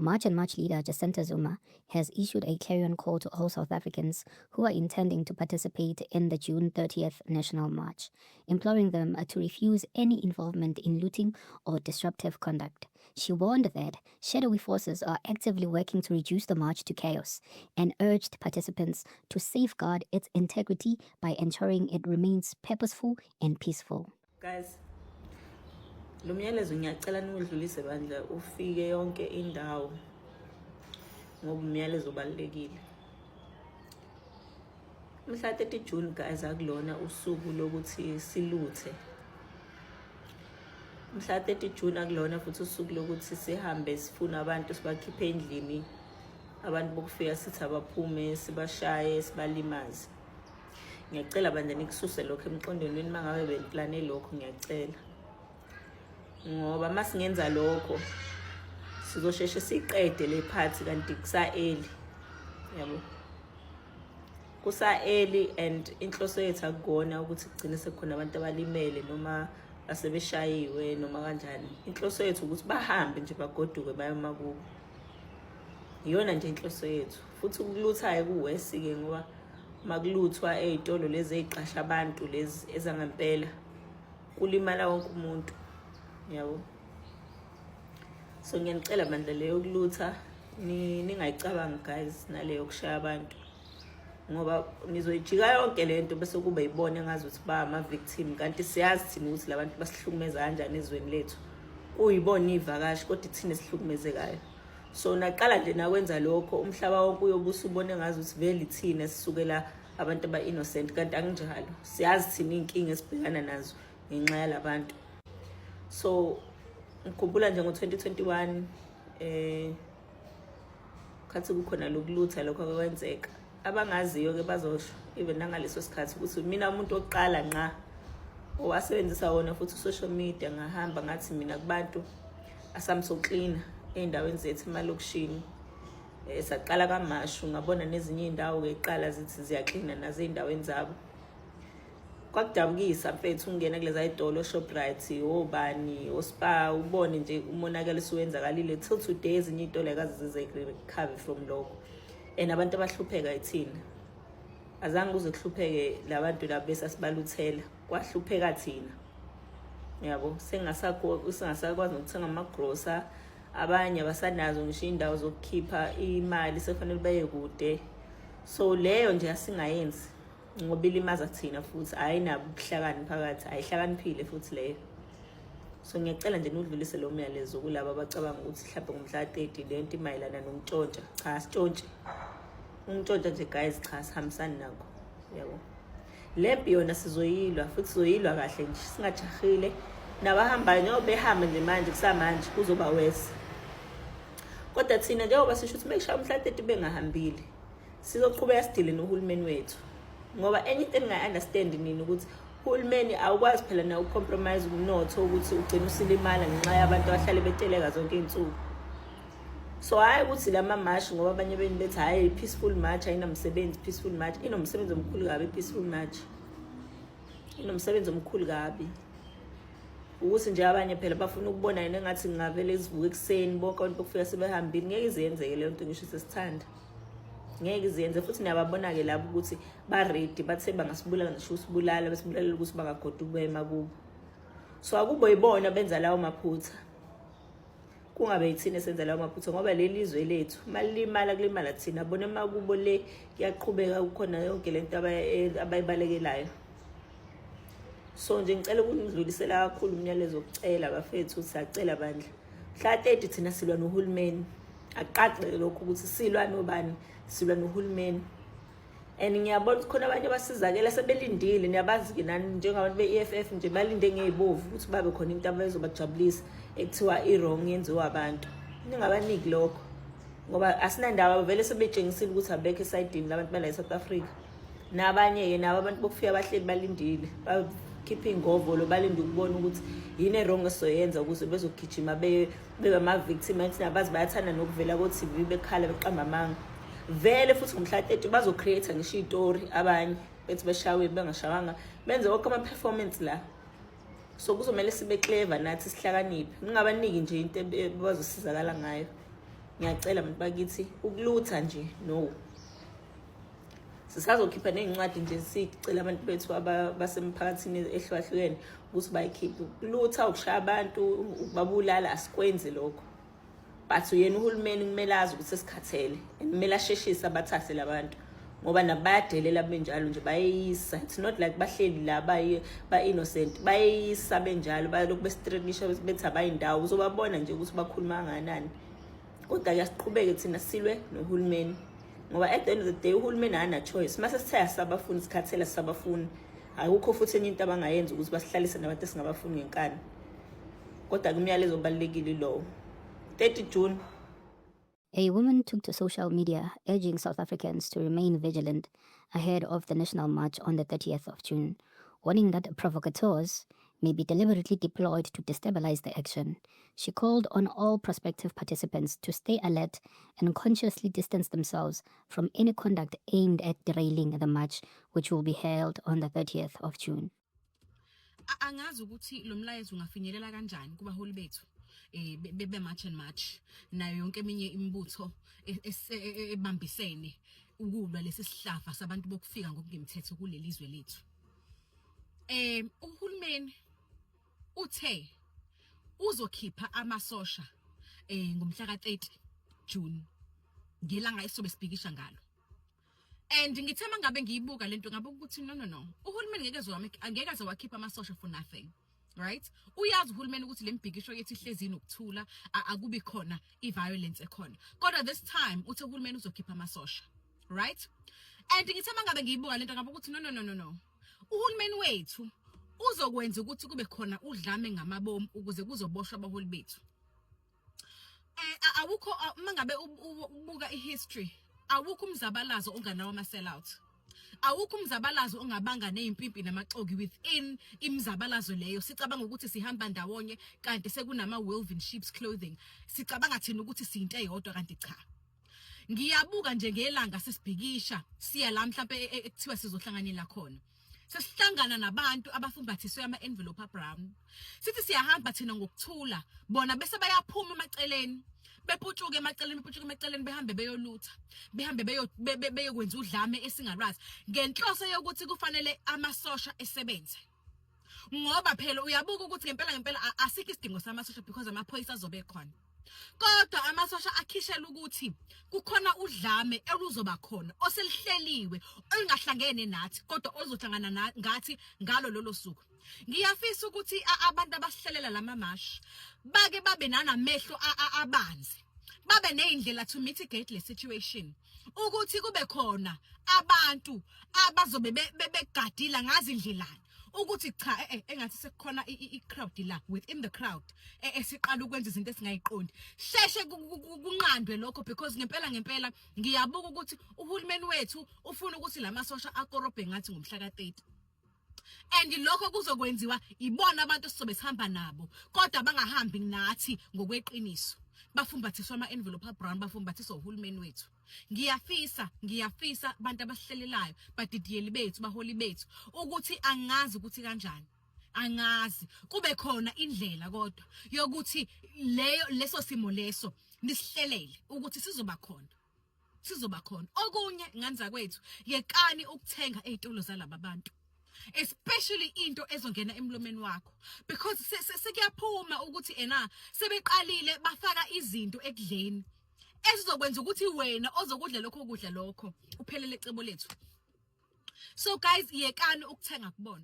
March and March leader Jacinta Zuma has issued a clarion call to all South Africans who are intending to participate in the June 30th National March, imploring them to refuse any involvement in looting or disruptive conduct. She warned that shadowy forces are actively working to reduce the march to chaos and urged participants to safeguard its integrity by ensuring it remains purposeful and peaceful. Guys, lo myalezo ngiyacela niwudlulise bandla, ufike yonke indawo, ngoba umyalezo ubalulekile. Mhla 30 June, guys, akulona usuku lokuthi siluthe. Mhla 30 June akulona futhi usuku lokuthi sihambe sifuna abantu, sibakhiphe endlini, abantu bokufika, sithi abaphume, sibashaye, sibalimaze. Ngiyacela bandla, nikususe lokho emqondweni wenu uma ngabe beniplane lokho. Ngiyacela, ngoba uma singenza lokho sizosheshe siqede le phathi, kanti kusa-early, yabo, kusa-early. And inhloso yethu akukona ukuthi kugcine sekukhona abantu abalimele noma asebeshayiwe noma kanjani. Inhloso yethu ukuthi bahambe nje, bagoduke, bayoma kubo. Iyona nje inhloso yethu. Futhi ukulutha-ke ku-worse-ke, ngoba makuluthwa ey'tolo lezi ey'qasha abantu, lezi ezangempela, kulimala wonke umuntu, yabo. So ngiyanicela bandla, leyo kulutha ningayicabangi, guys, naleyo kushaya abantu, ngoba nizoyijika yonke lento bese kuba yibona engazuthi ba ama-victim, kanti siyazi thina ukuthi labantu basihlukumeza kanjani ezweni lethu. Kuyibona iy'vakashi, kodwa ithina esihlukumezekayo. So naqala nje nakwenza lokho, umhlaba wonke uyobusa ubone ngazuthi vele ithina sisukela abantu aba-innocent, kanti akunjalo. Siyazi thina iy'nkinga esibhekana nazo ngenxa yalabantu. So ngikhumbula nje ngo-2021 khathi kukhona lokulutha lokho akwenzeka. Abangaziyo-ke bazosho even nangaleso sikhathi ukuthi mina umuntu wokuqala nqa owasebenzisa wona futhi u-social media, ngahamba ngathi mina kubantu asamsoklina ey'ndaweni zethu emalokishini. Saqala KwaMashu, ngabona nezinye iy'ndawo-ke iqala zithi ziyaklina nazo ey'ndaweni zabo. Kwakudabukisa, mfethu, ungena kuleza y'tolo, Shoprite, obani, oSpar, ubone nje umonakalo osuwenzakalile. Till today ezinye iy'tolo ayikaze zize recover from lokho, and abantu abahlupheka yithina. Azange kuze kuhlupheke labantu laba besasibaluthela, kwahlupheka thina, yabo. Sengasakwazi nokuthenga amagrosa, abanye abasanazo ngisho iy'ndawo zokukhipha imali, sekufanele baye kude. So leyo nje asingayenzi, ngoba ilimaza thina futhi ayinabo ubuhlakani phakathi, ayihlakaniphile futhi leyo. So ngiyacela nje nudlulise lo myalezo kulabo abacabanga ukuthi mhlawumbe ngomhla 30 le nto imayelana nokuntshontsha. Cha, sitshontshe ukuntshontsha nje, guys, cha, sihambisani nakho, yabo. Le mpi yona sizoyilwa, futhi sizoyilwa kahle nje, singajahile. Nabahambayo, njengoba behamba nje manje, kusamanje kuzoba worse. Kodwa thina, njengoba sisho ukuthi mekushaya umhla 30 bengahambile, sizoqhubeka sidile nohulumeni wethu, ngoba enye into engingayi-understand nini ukuthi uhulumeni awukwazi phela nawo uku-compromise umnotho ukuthi ugcine usilimala ngenxa yabantu abahlale beteleka zonke iy'nsuku. So hhayi ukuthi lama mashi, ngoba abanye beni bethi hhayi, peaceful march ayinamsebenzi. Peaceful march inomsebenzi omkhulu kabi. Peaceful march inomsebenzi omkhulu kabi, ukuthi nje abanye phela bafuna ukubona yena engathi ngingavele sivuke ekuseni bonke abantu bokufika sebehambile. Ngeke iziyenzeke leyo nto, ngisho sesithanda, ngeke iziyenze. Futhi niyababona-ke labo ukuthi ba-ready, bathe bangasibulala ngisho usibulala, besibulalela ukuthi bangagoduka emakubo. So akubo yibona benza lawo maphutha, kungabe yithina esenza lawo maphutha, ngoba leli zwe lethu malilimala kulimala thina. Bona emakubo le kuyaqhubeka, kukhona yonke lento abayibalekelayo. So nje ngicela ukunidlulisela kakhulu umyalezo wokucela, bafethu, siyacela bandla, mhla 30 thina silwa nohulumeni. Akuqaqe lokho ukuthi silwa nobani, silwa nohulumeni. And ngiyabona ukuthi khona abanye abasizakela sebelindile, niyabazi-ke nani njengabantu be-EFF nje, balinde ngey'bovu ukuthi babe khona into abezobajabulisa ekuthiwa i-wrong yenziwa abantu. Ningabaniki lokho, ngoba asinandaba, vele sebetshengisile ukuthi abekho esayidini labantu bala e-South Africa. Nabanye-ke nabo abantu bokufika bahleli balindile, bakhiphe iy'ngovolo, balinde ukubona ukuthi yini e-wrong esizoyenza ukuze bezogijima bebe ama-victim. Athi nabazi bayathanda nokuvela ko-TV bekhala, beqamba amanga vele. Futhi ngomhla 30 bazo-create ngisho iy'tori, abanye bethi beshawe bengashawanga, benze wonke ama-performance la. So kuzomele sibe clever nathi, sihlakaniphe, ningabaniki nje into ebazosizakala ngayo. Ngiyacela bantu bakithi, ukulutha nje, no. Sisazokhipha ney'ncwadi nje, sicela abantu bethu abasemphakathini ehlukahlukene ukuthi bayikhiphe. Ukulutha, ukushaya abantu, ukubabulala, asikwenzi lokho, but yena uhulumeni kumele azi ukuthi sesikhathele and kumele asheshise abathathe labantu, ngoba nabo bayadelela benjalo nje, bayeyisa. It's not like bahleli la ba-innocent, bayeyisa benjalo, balokhu besitrenisha bethi abayindawo. Uzobabona nje ukuthi bakhuluma kangakanani. Kodwa-ke asiqhubeke thina silwe nohulumeni, ngoba at the end of the day uhulumeni akana-choice. Mase sithe asisabafuni, sikhathele, sisabafuni, akukho futhi enye into abangayenza ukuthi basihlalise nabantu esingabafuni ngenkani. Kodwa-ke umyalezo obalulekile lowo, 30 June. A woman took to social media urging South Africans to remain vigilant ahead of the National March on the 30th of June, warning that provocateurs may be deliberately deployed to destabilize the action. She called on all prospective participants to stay alert and consciously distance themselves from any conduct aimed at derailing the march, which will be held on the 30th of June. Angazi ukuthi lo mlayezo ungafinyelela kanjani kubaholi bethu be March and March nayo yonke eminye imibutho ebambisene ukulwa lesi sihlava sabantu bokufika ngokungemthetho kuleli zwe lethu. Uhulumeni uthe uzokhipha amasosha ngomhla ka30 June, ngelanga esobe sibhikisha ngalo. And ngithe mangabe ngiyibuka lento, ngabuka ukuthi no, no, no, uhulumeni ngeke zowami, angeke aze wakhipha amasosha for nothing, right? Uyazi uhulumeni ukuthi le mbhikisho yethu ihlezi inokuthula, akubi khona i-violence ekhona, kodwa this time uthe uhulumeni uzokhipha amasosha, right? And ngithe mangabe ngiyibuka lento, ngabuka ukuthi no, no, no, no, no, uhulumeni wethu uzokwenza ukuthi kube khona udlame ngamabomu ukuze kuzoboshwa abaholi bethu. Awukho, mangabe ubuka ihistory, awukho umzabalazo onganawo ama sellout, awukho umzabalazo ongabanga nezimpimpi namaxoki within imizabalazo leyo. Sicabanga ukuthi sihamba ndawonye, kanti sekunama wolf in sheep's clothing. Sicabanga thina ukuthi siyinto eyodwa, kanti cha. Ngiyabuka nje ngelanga sesibhikisha, siya la mhlambe ekuthiwa sizohlanganela khona, sesihlangana nabantu abafumbathiswe ama-envelope abrown. Sithi siyahamba thina ngokuthula, bona bese bayaphuma emaceleni, beputshuke emaceleni, beputshuke emaceleni, behambe beyolutha, behambe beyokwenza udlame esingalwazi, ngenhloso yokuthi kufanele amasosha esebenze, ngoba phela uyabuka ukuthi ngempela ngempela asikho isidingo samasosha because amaphoyisa azobe khona. Kodwa amasosha akhishela ukuthi kukhona udlame oluzoba khona oselihleliwe, olungahlangene nathi kodwa oluzohlangana ngathi ngalo lolo suku. Ngiyafisa ukuthi abantu abasihlelela lama mashi bake babe nanamehlo abanzi, babe nezindlela to mitigate le situation, ukuthi kube khona abantu abazobe begadila ngazindlelani ukuthi cha, engathi sekukhona i-crowd la within the crowd esiqala ukwenza izinto esingayiqondi, sheshe kunqandwe lokho, because ngempela ngempela ngiyabuka ukuthi uhulumeni wethu ufuna ukuthi lamasosha akorobhe ngathi ngomhla ka30, and lokho kuzokwenziwa ibona abantu esizobe sihamba nabo, kodwa bangahambi nathi ngokweqiniso, bafumbathiswa ama-envelope abrown, bafumbathiswa uhulumeni wethu. Ngiyafisa, ngiyafisa abantu abasihlelelayo, badidiyeli bethu, baholi bethu, ukuthi angazi ukuthi kanjani, angazi kube khona indlela kodwa yokuthi leyo leso simo leso nisihlelele ukuthi sizoba khona, sizoba khona. Okunye, nganza kwethu, yekani ukuthenga ezitolo zalaba bantu, especially into ezongena emlomeni wakho, because sekuyaphuma ukuthi ena sebeqalile bafaka izinto ekudleni esizokwenza ukuthi wena ozokudla lokho kudla lokho uphelele ecebo lethu. So guys, yekani ukuthenga kubona.